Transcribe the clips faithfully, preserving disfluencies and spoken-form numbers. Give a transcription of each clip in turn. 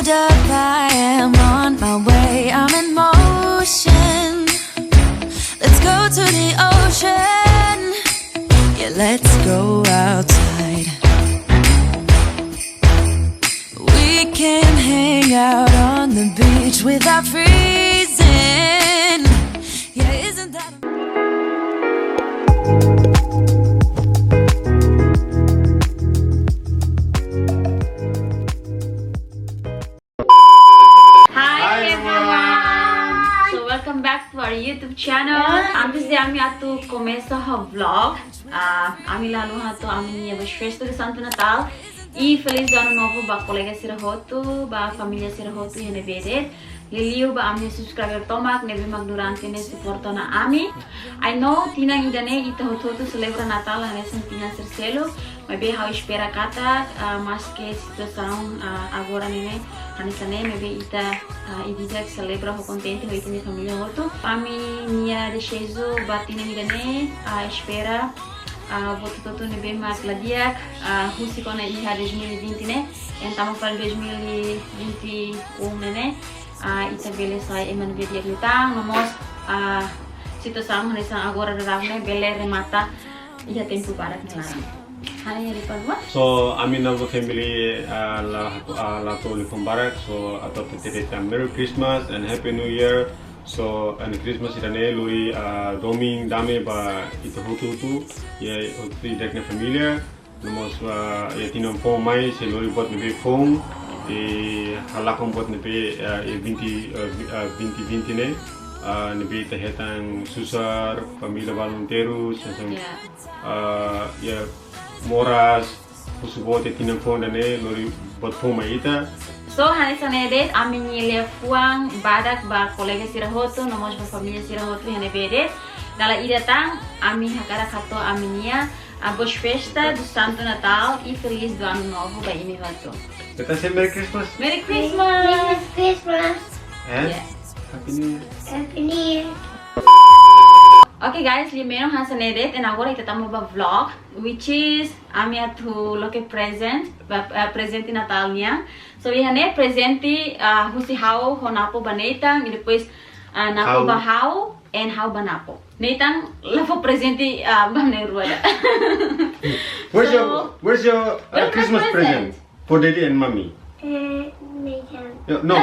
Up, I am on my way, I'm in motion. Let's go to the ocean. Yeah, let's go outside. We can hang out on the beach without freezing. Yeah, isn't that Hi, Hi, everyone. Everyone. So welcome back to our YouTube channel. Antes de ami atu komesa ha'u vlog, ah, ami la haluha atu ami-nia boas festas de Santo Natal e Feliz Ano Novo ba kolega sira hotu, ba família sira hotu iha ne'ebé de'it. Liuliu ba ami-nia subscriber tomak ne'ebé mak durante ne'e suporta ona ami. I know tinan ida-ne'e ita hotu-hotu selebra Natal hanesan tinan sira seluk, maibé ha'u espera katak, ah, maske situasaun, ah, agora ne'e hanesan ne'e, maibé ita, ah, ida-idak selebra ho kontente ho ita-nia família hotu. Ami-nia dezeju ba tinan ida-ne'e, ah, espera, ah, buat hotu-hotu ne'ebé mak la di'ak, ah, husik ona iha dois mil e vinte ne'e, entaun fali dois mil e vinte e um ne'e, ah, ita bele sai ema ne'ebé di'ak liután, no mós, ah, situasaun hanesan agora daudaun ne'e bele remata iha tempu badak nia laran. Ha'u-nia liafuan ba? So, ami Nalva family, ah, la, ah, la hato'o liafuan barak, so, atu hatete de'it Merry Christmas and Happy New Year. So, and Christmas ida-ne'e lori, ah, domin dame ba ita hotu-hotu, iha hotu-hotu ita-nia família. No mós, ah, iha tinan foun mai sei lori buat ne'ebé foun, i halakon buat ne'ebé, ah, iha vinte, ah, vi-, ah, vinte vinte ne'e, ah, ne'ebé ita hetan susar, família balun terus, hanesan, Ya. ah, iha moras, husu buat iha tinan foun ida-ne'e, lori buat foun mai ita. So, hanesan ne'e de'it, ami-nia liafuan badak ba kolega sira hotu, no mós ba família sira hotu iha ne'ebé de'it. Dala ida tan, ami hakarak hato'o ami-nia, ah, boas festas do Santo Natal e Feliz do Ano Novo ba imi hotu. Ita sei Merry Christmas. Merry Christmas! Merry Christmas. And Yeah. Happy New Year. Happy New Year. Okay guys, liu menon hanesan ne'e de'it, and agora ita tama ba vlog, which is ami atu loke present, ba, eh, prezente Natal nian. So, iha ne'e prezente, ah, husi ha'u ho Napo ba Nathan, i depois, ah, Napo Ha'u. ba ha'u, and ha'u ba Napo. Nathan la fó prezente, ah, ba ami na'in-rua ida. Where's So, your, where's your, uh, where's my Christmas present? present for Daddy and Mommy? Uh, Nathan. Yeah, no.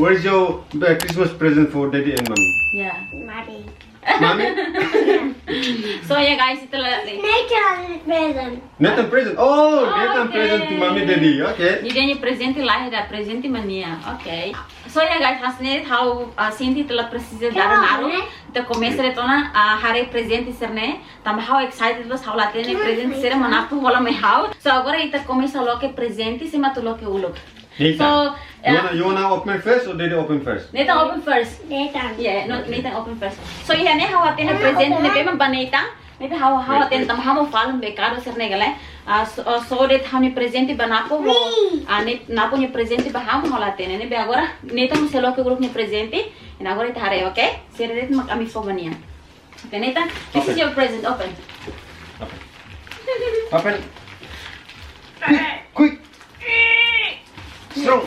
Where's your, uh, Christmas present for Daddy and Mommy? Yeah. Mari. Mommy? So, ya, guys, ita la Nathan present. Nathan present. Oh, Oh, Nathan okay. present to Mommy, Daddy. Okay. Jadi, nia prezente la iha, prezente mak nia. Okay. So, ya, guys, hanesan ne'e ha'u, ah, sente ita la presiza dada naruk. Ita komesa de'it ona, ah, haree prezente sira-ne'e. Tanba ha'u excited loos, ha'u la hatene prezente sira mak Napo hola mai ha'u. So, agora ita komesa loke prezente, sé mak atu loke uluk. Nathan, So, you yeah. wanna, you wanna open first or Daddy open first? Nathan open first. Nathan. Yeah, no, Okay. Nathan open first. So, iha ne'e ha'u hatene Nathan prezente open ne'ebé first. mak ba Nathan. Nathan ha'u, ha'u Wait, hatene wait. tanba ha'u mak falun be kadu sira-ne'e ka lae. Ah, so, ah, so de'it ha'u-nia prezente ba Napo ho, Wait. ah, ne, Napo nia prezente ba ha'u mak ha'u la hatene. Ne'ebé agora, Nathan sei loke uluk nia prezente. And agora ita haree, okay? Sé de'it mak ami fó ba nia. Okay, Nathan, this is Open. your present. Open. Open. Open. Quick, quick. Strong.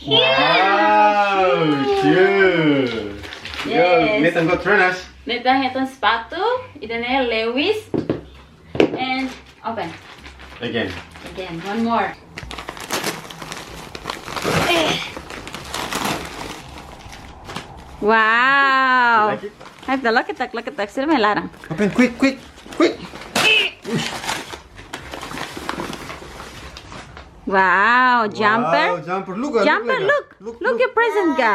Wow, shoes. Yo, Yes. Nathan got trainers. Nathan hetan sapatu, ida-ne'e Levi's. And open. Again. Again, one more. Wow. You like it? Hai, ita loke tak, loke tak, sira mai laran. Open quick, quick, quick. Wow, jumper. Wow, jumper. Look, uh, Jumper, look, look. look. Look, Look, look. your present, ga.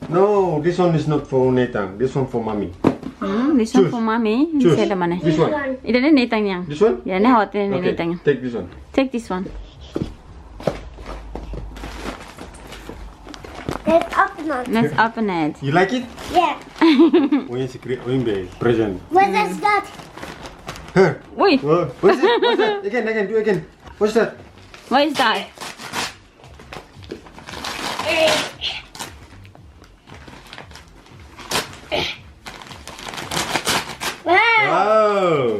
No, this one is not for Nathan. This one for Mommy. Hmm, this one Choose. for Mommy. Choose. Ini saya mana? This one. Ida-ne'e Nathan nian. This one? Ya, ne'e hot ini Okay, Nathan nian. take this one. Take this one. Let's open it. Let's open it. You like it? Yeah. Oin secret, oin be present. What is that? Huh? Wait. Wha-, what's that? What's that? Again, again, do again. What's that? What is that? Wow. Wow.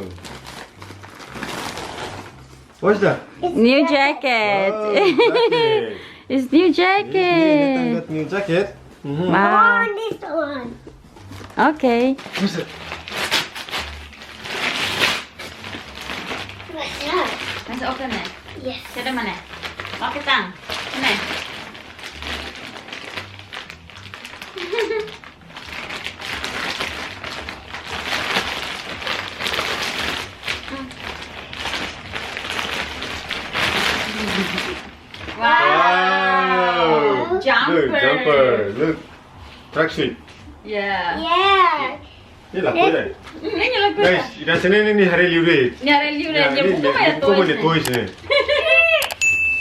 What's that? New jacket. Oh, jacket. It's new jacket. Yes, Nathan got new jacket. Mhm. Wow. I want this one. Okay. What's that? What's that? Masuk oke, Nek? Yes. Kita mana? Oke, tang. Mana? Wow. Wow. Jumper. Look, jumper. Look. Tracksuit. Yeah. Yeah. Ne'e lakohi ida. Ne'e lakohi ida. Guys, ida-ne'e ne'e, ne'e haree liu de'it. Ne'e haree liu de'it. Ya, ne'e bukan, ne'e bukan main toys ne'e.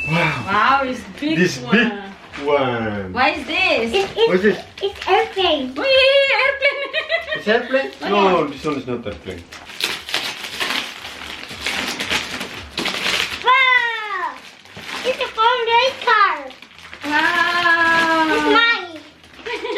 Wow. Wow, it's big one. This big one. What is this? It's, it's, What's this? It's airplane. Wih, airplane. It's airplane? Mana? No, this one is not airplane. Wow. It's a Formula One car. Wow. It's mine.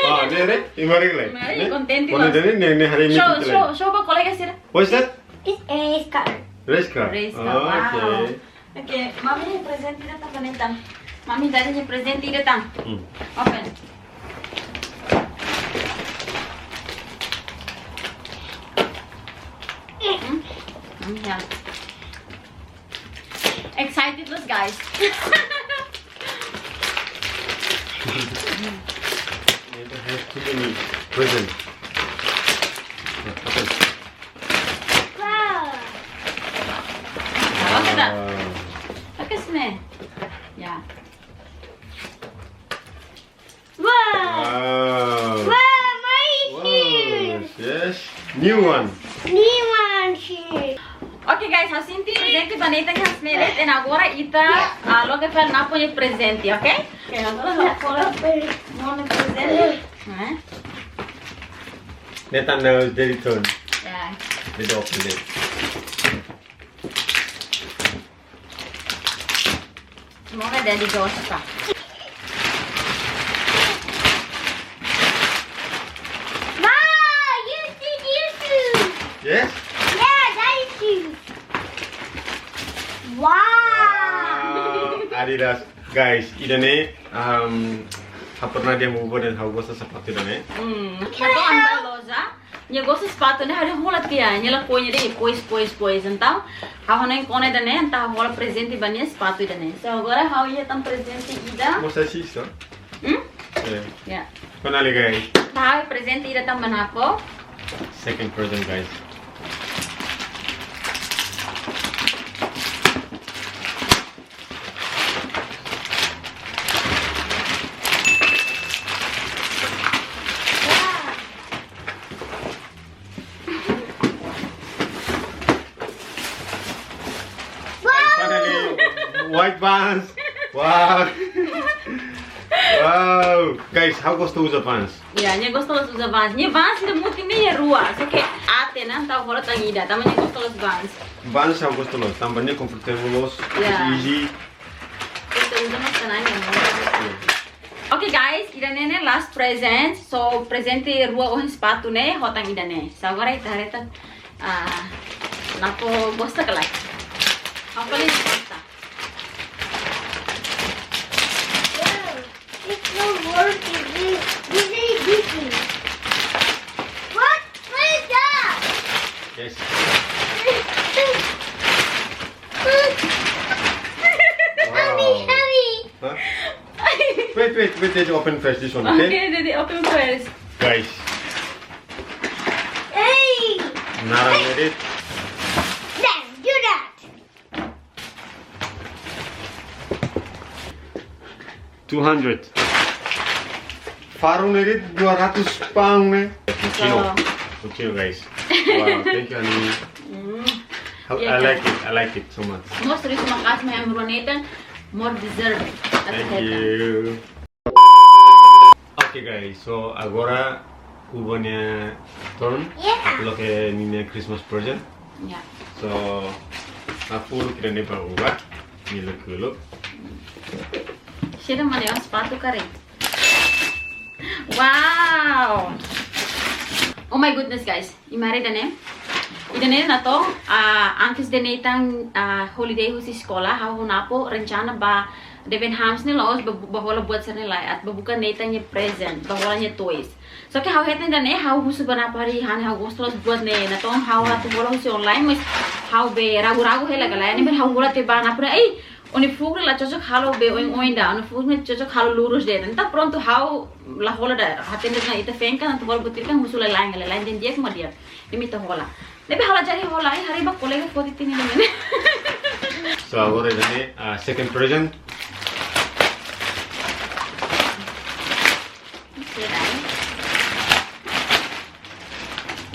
Ah, ne'e, ne'e, imi haree lai. Imi haree, ne'e? Kontente. Kontente, ne'e, ne'e haree. Show, show, show ba kolega sira. What's that? It's a race car. Race car. Race car, oh, wow. Okay. Okay, mami prezente ida tan ba Nathan. Mami dada nia prezente ida tan. Hmm. Open. Hmm. Hmm, ya. Excited loos, guys. Nathan has too many presents. Wow. Apa kita? Wow. Apa sini? Ya. Wow. Wow. Wow, my shoes. Wow, yes. New one. New one shoes. Okay guys, ha'u sente prezente ba Nathan hanesan ne'e, and agora ita, ah, loke fali Napo nia prezente, okay? Okay, agora Napo nia prezente. Hah? Nathan, now it's Daddy turn. Ya. Daddy open it. Semoga Daddy gosta. Wow, you shoes, you shoes. Yes? Yeah, Daddy shoes. Wow. Wow, Adidas. Guys, ida-ne'e, um, ha'u pernah dehan ba Uba dan ha'u gosta sapatu ida-ne'e. Hmm, satu anda loja. Nia gosta sapatu ne'e, ha'u hola tiha, nia lakohi ida de'it, pois, pois, pois. Entaun, ha'u hanoin kona ida-ne'e, entaun ha'u hola prezente ba nia sapatu ida-ne'e. So, agora ha'u iha tan prezente ida. Mostra sih, so. Hmm? Eh. Ya. Kona le, guys. Ha'u prezente ida tan ba Napo. Second present, guys. Wow. Finally, white Vans. Wow. Wow. Guys, ha'u gosta uza Vans. Ya, nia gosta loos uza Vans. Nia Vans ida mutin ne'e iha rua. Só ke aat ona, entaun hola tan ida. Tanba nia gosta loos Vans. Vans ha'u gosta loos. Tanba nia comfortable loos. Ya. It's easy. Gosta uza mas tananya. Ya. Okay guys, ida-ne'e ne'e last present. So, prezente rua ohin sapatu ne'e, ho tan ida-ne'e. So, agora ita haree tan, ah, Napo gosta ka lae. Hopefully gosta. Wow, it's so worth it. This, this is busy. What? What is that? Yes. Wow. Heavy, heavy. Huh? Wait, wait, wait, let's open first this one, okay? Okay, Daddy, open first. Guys. Hey! Nara, hey, ready? Dad, do that. Two hundred. Faruk ne'e de'it dua ratus pound ne'e. Cucino. Oh. Cucino, guys. Wow, thank you, honey. Mm. How, iya, I like it. I like it so much. Mós terima kasih, mai ami-rua Nathan. More deserve. Thank you. Okay, guys, so agora Uba nia turn. Yeah. Loke ninia Christmas present. Ya. So, ha'u fó ida-ne'e ba Uba. Nia loke uluk. Sira mana yang sepatu karet? Wow. Oh my goodness, guys. Imi haree ida-ne'e. Ida-ne'e Nathan, ah, antes de Nathan, ah, holiday husi eskola, ha'u ho Napo rencana ba Debenhams ne'e la'ós ba, ba hola buat sira-ne'e lai, atu ba buka Nathan nia present, ba hola nia toys. Só ke ha'u hetan ida-ne'e, ha'u husu ba Napo, Hani, ha'u gosta loos buat ne'e, Nathan, ha'u atu hola husi online, mas ha'u be ragu-ragu hela ka lae, ne'ebé ha'u hola tiha ba Napo, ei, ó-nia fuuk ne'e la cocok halo be oin-oin ida, ó-nia fuuk ne'e cocok halo lurus de'it. Entaun prontu ha'u la hola ida, hatene ona ita feen kan, atu hola buat sira kan husu laiha, laiha, laiha, dehan di'ak mak di'ak. Ne'e mak ita hola. Ne'ebé ha'u la jadi hola, ai, haree ba kolega foti tiha ne'e. So, agora ida-ne'e, ah, second present.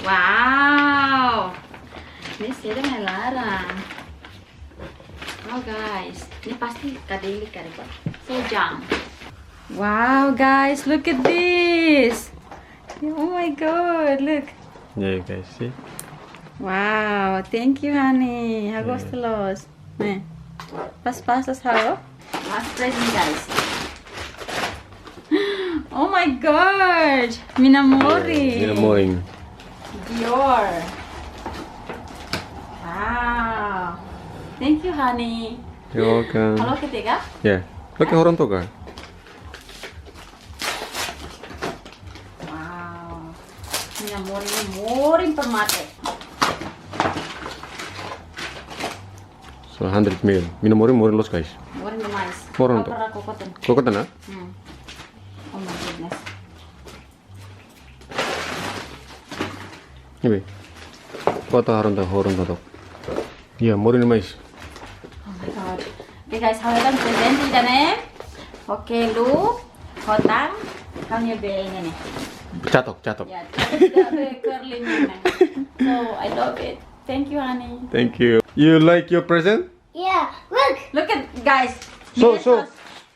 Wow. Ne'e saida mak laran. Wow, guys. Ne'e pasti kadelik karik. So jam. Wow, guys, look at this. Oh my God, look. Yeah, you guys see? Wow, thank you, Hani. Ha'u gosta loos. Ne'e. Pas-pas, pas, ha'u. Last present, guys. Oh my God! Mina Mori. Yeah, mina Mori. Dior. Wow. Thank you, Hani. You're welcome. Halo, ketika? Yeah. Loke horon to'ok ka? Wow. Mina Mori, Mori para mate. So, hundred mil. Mina Mori, Mori loos, guys. Mori demais. Mori. Apa kokoten? Kokoten, ah? Hmm. Oh my goodness. Ne'ebé. Kota horon to'ok, horon to'ok. Iya, Mori demais. Oh my God. Oke, guys, ha'u hetan present ida-ne'e. Oke, lu, hotan, ha'u-nia be ne'e. Catok, catok. Ya, catok, ya, be curly ne'e. So, I love it. Thank you, Hani. Thank you. You like your present? Yeah, look. Look at, guys. So, so,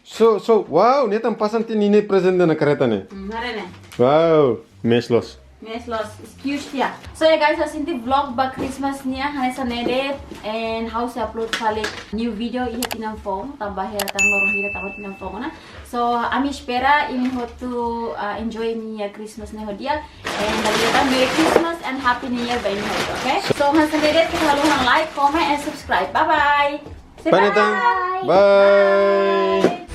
so, so, wow, Nathan pasang tiha nia present ona kareta ne'e. Hmm, haree ne'e. Wow, mees loos. Mees loos, excuse ya. So ya guys, ha'u sente vlog ba Christmas nian hanesan ne'e de'it, and ha'u sei upload fali new video iha tinan foun, tanba hela tan loron hira tama tinan foun ona. So, ami espera imi hotu, uh, enjoy imi-nia Christmas ne'e ho di'ak. And bagi ita, Merry Christmas and Happy New Year ba imi hotu, oke? So, hanesan ne'e de'it, keta haluha like, comment, and subscribe. Bye bye. Say bye, Nathan. Bye. Bye.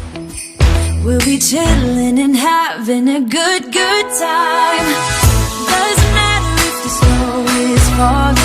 We'll be chilling and having a good, good time. Doesn't matter if the snow is falling.